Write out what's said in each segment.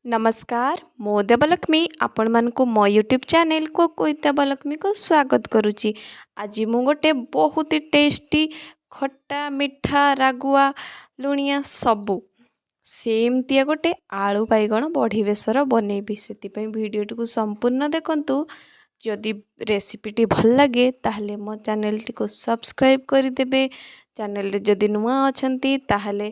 ନମସ୍କାର, ମୁଁ ଦେବଲକ୍ଷ୍ମୀ ଆପଣମାନଙ୍କୁ ମୋ ୟୁଟ୍ୟୁବ୍ ଚ୍ୟାନେଲ୍ କୁକ୍ ୱିଥ୍ ଦେବଲକ୍ଷ୍ମୀକୁ ସ୍ୱାଗତ କରୁଛି। ଆଜି ମୁଁ ଗୋଟେ ବହୁତ ଟେଷ୍ଟି, ଖଟା, ମିଠା, ରାଗୁଆ, ଲୁଣିଆ ସବୁ ସେମିତିଆ ଗୋଟେ ଆଳୁ ବାଇଗଣ ବଢ଼ି ବେସର ବନେଇବି। ସେଥିପାଇଁ ଭିଡ଼ିଓଟିକୁ ସମ୍ପୂର୍ଣ୍ଣ ଦେଖନ୍ତୁ। ଯଦି ରେସିପିଟି ଭଲ ଲାଗେ, ତାହେଲେ ମୋ ଚ୍ୟାନେଲ୍ଟିକୁ ସବସ୍କ୍ରାଇବ୍ କରିଦେବେ। ଚ୍ୟାନେଲ୍ରେ ଯଦି ନୂଆ ଅଛନ୍ତି, ତାହେଲେ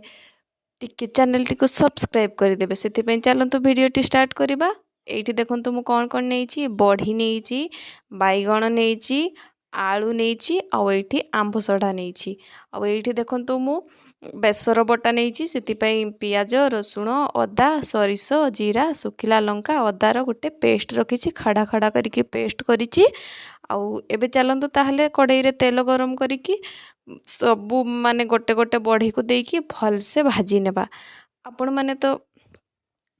ଟିକେ ଚ୍ୟାନେଲ୍ଟିକୁ ସବସ୍କ୍ରାଇବ୍ କରିଦେବେ। ସେଥିପାଇଁ ଚାଲନ୍ତୁ, ଭିଡ଼ିଓଟି ଷ୍ଟାର୍ଟ କରିବା। ଏଇଠି ଦେଖନ୍ତୁ, ମୁଁ କ'ଣ କ'ଣ ନେଇଛି। ବଢ଼ି ନେଇଛି, ବାଇଗଣ ନେଇଛି, ଆଳୁ ନେଇଛି ଆଉ ଏଇଠି ଆମ୍ବ ସଢ଼ା ନେଇଛି। ଆଉ ଏଇଠି ଦେଖନ୍ତୁ, ମୁଁ ବେସର ବଟା ନେଇଛି। ସେଥିପାଇଁ ପିଆଜ, ରସୁଣ, ଅଦା, ସୋରିଷ, ଜିରା, ଶୁଖିଲା ଲଙ୍କା, ଅଦାର ଗୋଟେ ପେଷ୍ଟ ରଖିଛି, ଖାଡ଼ା ଖାଡ଼ା କରିକି ପେଷ୍ଟ କରିଛି। ଆଉ ଏବେ ଚାଲନ୍ତୁ ତାହେଲେ, କଡ଼େଇରେ ତେଲ ଗରମ କରିକି ସବୁ ମାନେ ଗୋଟେ ଗୋଟେ ବଢ଼ିକୁ ଦେଇକି ଭଲସେ ଭାଜି ନେବା। ଆପଣମାନେ ତ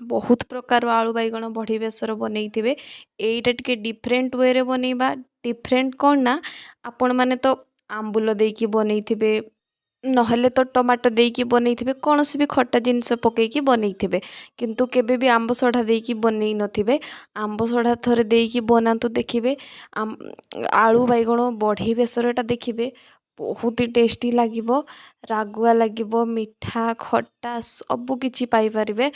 ବହୁତ ପ୍ରକାର ଆଳୁ ବାଇଗଣ ବଢ଼ି ବେସର ବନେଇଥିବେ, ଏଇଟା ଟିକେ ଡିଫରେଣ୍ଟ ୱେରେ ବନେଇବା। ଡିଫରେଣ୍ଟ କ'ଣ ନା, ଆପଣମାନେ ତ ଆମ୍ବୁଲ ଦେଇକି ବନେଇଥିବେ, ନହେଲେ ତ ଟମାଟୋ ଦେଇକି ବନେଇଥିବେ, କୌଣସି ବି ଖଟା ଜିନିଷ ପକେଇକି ବନେଇଥିବେ, କିନ୍ତୁ କେବେ ବି ଆମ୍ବ ସଢ଼ା ଦେଇକି ବନେଇ ନଥିବେ। ଆମ୍ବ ସଢ଼ା ଥରେ ଦେଇକି ବନାନ୍ତୁ, ଦେଖିବେ ଆଳୁ ବାଇଗଣ ବଢ଼ି ବେସରଟା ଦେଖିବେ ବହୁତ ଟେଷ୍ଟି ଲାଗିବ, ରାଗୁଆ ଲାଗିବ, ମିଠା, ଖଟା ସବୁ କିଛି ପାଇପାରିବେ।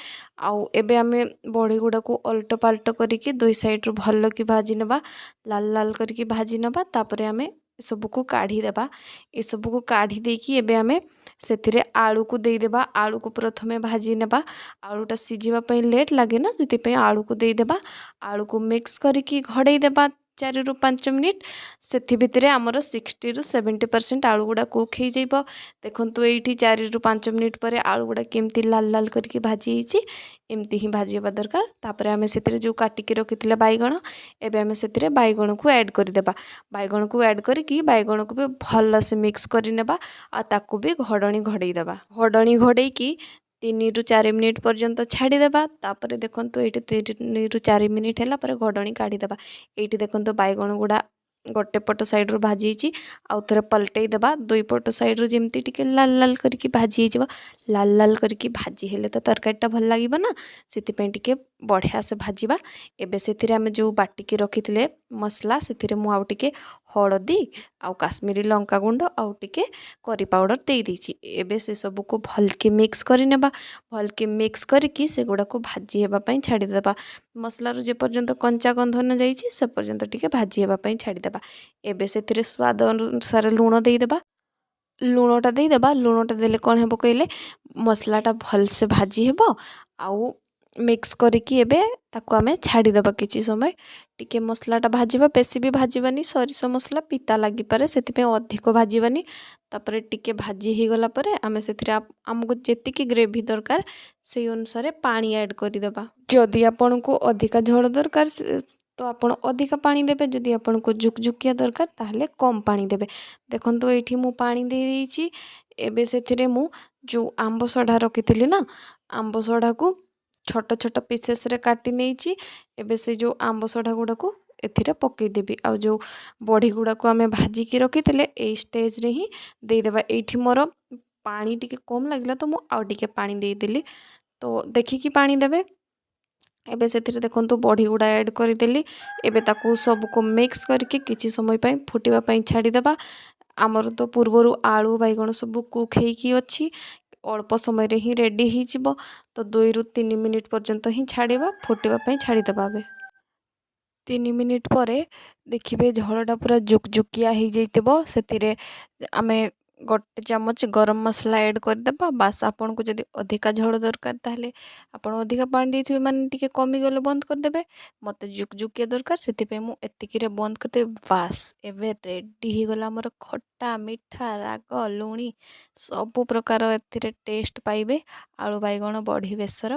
ଆଉ ଏବେ ଆମେ ବଢ଼ି ଗୁଡ଼ାକୁ ଓଲଟ ପାଲଟ କରିକି ଦୁଇ ସାଇଡ଼ରୁ ଭଲକି ଭାଜି ନେବା, ଲାଲ ଲାଲ କରିକି ଭାଜି ନେବା। ତାପରେ ଆମେ ଏସବୁକୁ କାଢ଼ିଦେବା। ଏସବୁକୁ କାଢ଼ି ଦେଇକି ଏବେ ଆମେ ସେଥିରେ ଆଳୁକୁ ଦେଇଦେବା। ଆଳୁକୁ ପ୍ରଥମେ ଭାଜି ନେବା। ଆଳୁଟା ସିଝିବା ପାଇଁ ଲେଟ୍ ଲାଗେ ନା, ସେଥିପାଇଁ ଆଳୁକୁ ଦେଇଦେବା। ଆଳୁକୁ ମିକ୍ସ କରିକି ଘୋଡ଼େଇ ଦେବା 4ରୁ 5 ମିନିଟ୍। ସେଥି ଭିତରେ ଆମର 60ରୁ 70% ଆଳୁ ଗୁଡ଼ା କୁକ୍ ହେଇଯିବ। ଦେଖନ୍ତୁ, ଏଇଠି 4ରୁ 5 ମିନିଟ୍ ପରେ ଆଳୁ ଗୁଡ଼ା କେମିତି ଲାଲ ଲାଲ କରିକି ଭାଜି ହେଇଛି। ଏମିତି ହିଁ ଭାଜି ହେବା ଦରକାର। ତାପରେ ଆମେ ସେଥିରେ ଯେଉଁ କାଟିକି ରଖିଥିଲେ ବାଇଗଣ, ଏବେ ଆମେ ସେଥିରେ ବାଇଗଣକୁ ଆଡ଼୍ କରିଦେବା। ବାଇଗଣକୁ ଆଡ଼୍ କରିକି ବାଇଗଣକୁ ବି ଭଲସେ ମିକ୍ସ କରିନେବା ଆଉ ତାକୁ ବି ଘୋଡ଼ଣୀ ଘୋଡ଼େଇ ଦେବା। ଘୋଡ଼ଣୀ ଘୋଡ଼େଇକି 3ରୁ 4 ମିନିଟ୍ ପର୍ଯ୍ୟନ୍ତ ଛାଡ଼ିଦେବା। ତାପରେ ଦେଖନ୍ତୁ, ଏଇଠି 3ରୁ 4 ମିନିଟ୍ ହେଲା ପରେ ଘୋଡ଼ଣୀ କାଢ଼ିଦେବା। ଏଇଠି ଦେଖନ୍ତୁ, ବାଇଗଣ ଗୁଡ଼ା ଗୋଟେ ପଟ ସାଇଡ଼ରୁ ଭାଜି ହେଇଛି। ଆଉ ଥରେ ପଲଟେଇ ଦେବା। ଦୁଇ ପଟ ସାଇଡ଼ରୁ ଯେମିତି ଟିକେ ଲାଲ ଲାଲ କରିକି ଭାଜି ହେଇଯିବ। ଲାଲ ଲାଲ କରିକି ଭାଜି ହେଲେ ତ ତରକାରୀଟା ଭଲ ଲାଗିବ ନା, ସେଥିପାଇଁ ଟିକେ ବଢ଼ିଆ ସେ ଭାଜିବା। ଏବେ ସେଥିରେ ଆମେ ଯେଉଁ ବାଟିକି ରଖିଥିଲେ ମସଲା, ସେଥିରେ ମୁଁ ଆଉ ଟିକେ ହଳଦୀ ଆଉ କାଶ୍ମୀରୀ ଲଙ୍କା ଗୁଣ୍ଡ ଆଉ ଟିକେ କରି ପାଉଡ଼ର ଦେଇଦେଇଛି। ଏବେ ସେସବୁକୁ ଭଲକି ମିକ୍ସ କରିନେବା। ଭଲକି ମିକ୍ସ କରିକି ସେଗୁଡ଼ାକୁ ଭାଜି ହେବା ପାଇଁ ଛାଡ଼ିଦେବା। ମସଲାରୁ ଯେପର୍ଯ୍ୟନ୍ତ କଞ୍ଚା ଗନ୍ଧ ନ ଯାଇଛି, ସେ ପର୍ଯ୍ୟନ୍ତ ଟିକେ ଭାଜି ହେବା ପାଇଁ ଛାଡ଼ିଦେବା। ଏବେ ସେଥିରେ ସ୍ୱାଦ ଅନୁସାରେ ଲୁଣ ଦେଇଦେବା। ଲୁଣଟା ଦେଇଦେବା। ଲୁଣଟା ଦେଲେ କ'ଣ ହେବ କହିଲେ, ମସଲାଟା ଭଲସେ ଭାଜି ହେବ। ଆଉ ମିକ୍ସ କରିକି ଏବେ ତାକୁ ଆମେ ଛାଡ଼ିଦେବା କିଛି ସମୟ। ଟିକେ ମସଲାଟା ଭାଜିବା, ବେଶୀ ବି ଭାଜିବାନି। ସୋରିଷ ମସଲା ପିତା ଲାଗିପାରେ, ସେଥିପାଇଁ ଅଧିକ ଭାଜିବାନି। ତାପରେ ଟିକେ ଭାଜି ହେଇଗଲା ପରେ ଆମେ ସେଥିରେ ଆମକୁ ଯେତିକି ଗ୍ରେଭି ଦରକାର, ସେଇ ଅନୁସାରେ ପାଣି ଆଡ଼୍ କରିଦେବା। ଯଦି ଆପଣଙ୍କୁ ଅଧିକା ଝୋଳ ଦରକାର ତ ଆପଣ ଅଧିକା ପାଣି ଦେବେ। ଯଦି ଆପଣଙ୍କୁ ଜୁକଜୁକିଆ ଦରକାର, ତାହେଲେ କମ୍ ପାଣି ଦେବେ। ଦେଖନ୍ତୁ, ଏଇଠି ମୁଁ ପାଣି ଦେଇ ଦେଇଛି। ଏବେ ସେଥିରେ ମୁଁ ଯେଉଁ ଆମ୍ବ ସଢ଼ା ରଖିଥିଲି ନା, ଆମ୍ବ ସଢ଼ାକୁ ଛୋଟ ଛୋଟ ପିସେସ୍ରେ କାଟି ନେଇଛି। ଏବେ ସେ ଯେଉଁ ଆମ୍ବ ସଢ଼ା ଗୁଡ଼ାକୁ ଏଥିରେ ପକାଇଦେବି। ଆଉ ଯେଉଁ ବଢ଼ି ଗୁଡ଼ାକୁ ଆମେ ଭାଜିକି ରଖିଥିଲେ, ଏଇ ଷ୍ଟେଜ୍ରେ ହିଁ ଦେଇଦେବା। ଏଇଠି ମୋର ପାଣି ଟିକେ କମ୍ ଲାଗିଲା, ତ ମୁଁ ଆଉ ଟିକେ ପାଣି ଦେଇଦେଲି। ତ ଦେଖିକି ପାଣି ଦେବେ। ଏବେ ସେଥିରେ ଦେଖନ୍ତୁ, ବଢ଼ି ଗୁଡ଼ା ଆଡ଼୍ କରିଦେଲି। ଏବେ ତାକୁ ସବୁକୁ ମିକ୍ସ କରିକି କିଛି ସମୟ ପାଇଁ ଫୁଟିବା ପାଇଁ ଛାଡ଼ିଦେବା। ଆମର ତ ପୂର୍ବରୁ ଆଳୁ ବାଇଗଣ ସବୁ କୁକ୍ ହେଇକି ଅଛି, ଅଳ୍ପ ସମୟରେ ହିଁ ରେଡ଼ି ହେଇଯିବ। ତ 2ରୁ 3 ମିନିଟ୍ ପର୍ଯ୍ୟନ୍ତ ହିଁ ଛାଡ଼ିବା, ଫୁଟିବା ପାଇଁ ଛାଡ଼ିଦେବା। ଏବେ 3 ମିନିଟ୍ ପରେ ଦେଖିବେ, ଝୋଳଟା ପୁରା ଜୁକଜୁକିଆ ହେଇଯାଇଥିବ। ସେଥିରେ ଆମେ ଗୋଟେ ଚାମଚ ଗରମ ମସଲା ଆଡ଼୍ କରିଦେବା, ବାସ୍। ଆପଣଙ୍କୁ ଯଦି ଅଧିକା ଝୋଳ ଦରକାର, ତାହେଲେ ଆପଣ ଅଧିକା ପାଣି ଦେଇଥିବେ, ମାନେ ଟିକେ କମିଗଲେ ବନ୍ଦ କରିଦେବେ। ମୋତେ ଜୁକଜୁକିଆ ଦରକାର, ସେଥିପାଇଁ ମୁଁ ଏତିକିରେ ବନ୍ଦ କରିଦେବି। ବାସ୍, ଏବେ ରେଡ଼ି ହେଇଗଲା ଆମର ଖଟା, ମିଠା, ରାଗ, ଲୁଣି ସବୁ ପ୍ରକାର ଏଥିରେ ଟେଷ୍ଟ ପାଇବେ ଆଳୁ ବାଇଗଣ ବଢ଼ି ବେସର।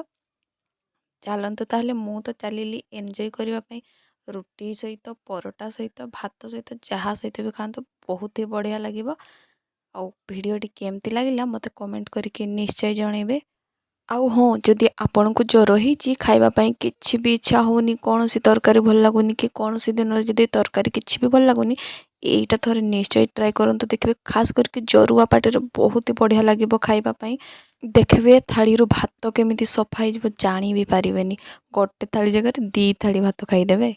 ଚାଲନ୍ତୁ ତାହେଲେ, ମୁଁ ତ ଚାଲିଲି ଏନ୍ଜୟ କରିବା ପାଇଁ। ରୁଟି ସହିତ, ପରଟା ସହିତ, ଭାତ ସହିତ, ଯାହା ସହିତ ବି ଖାଆନ୍ତୁ, ବହୁତ ହି ବଢ଼ିଆ ଲାଗିବ। ଆଉ ଭିଡ଼ିଓଟି କେମିତି ଲାଗିଲା, ମୋତେ କମେଣ୍ଟ କରିକି ନିଶ୍ଚୟ ଜଣାଇବେ। ଆଉ ହଁ, ଯଦି ଆପଣଙ୍କୁ ଜ୍ୱର ହେଇଛି, ଖାଇବା ପାଇଁ କିଛି ବି ଇଚ୍ଛା ହେଉନି, କୌଣସି ତରକାରୀ ଭଲ ଲାଗୁନି କି କୌଣସି ଦିନରେ ଯଦି ତରକାରୀ କିଛି ବି ଭଲ ଲାଗୁନି, ଏଇଟା ଥରେ ନିଶ୍ଚୟ ଟ୍ରାଏ କରନ୍ତୁ, ଦେଖିବେ। ଖାସ୍ କରିକି ଜରୁଆ ପାଟିରେ ବହୁତ ହି ବଢ଼ିଆ ଲାଗିବ ଖାଇବା ପାଇଁ। ଦେଖିବେ ଥାଳିରୁ ଭାତ କେମିତି ସଫା ହେଇଯିବ, ଜାଣି ବି ପାରିବେନି। ଗୋଟେ ଥାଳି ଜାଗାରେ 2 ଥାଳି ଭାତ ଖାଇଦେବେ।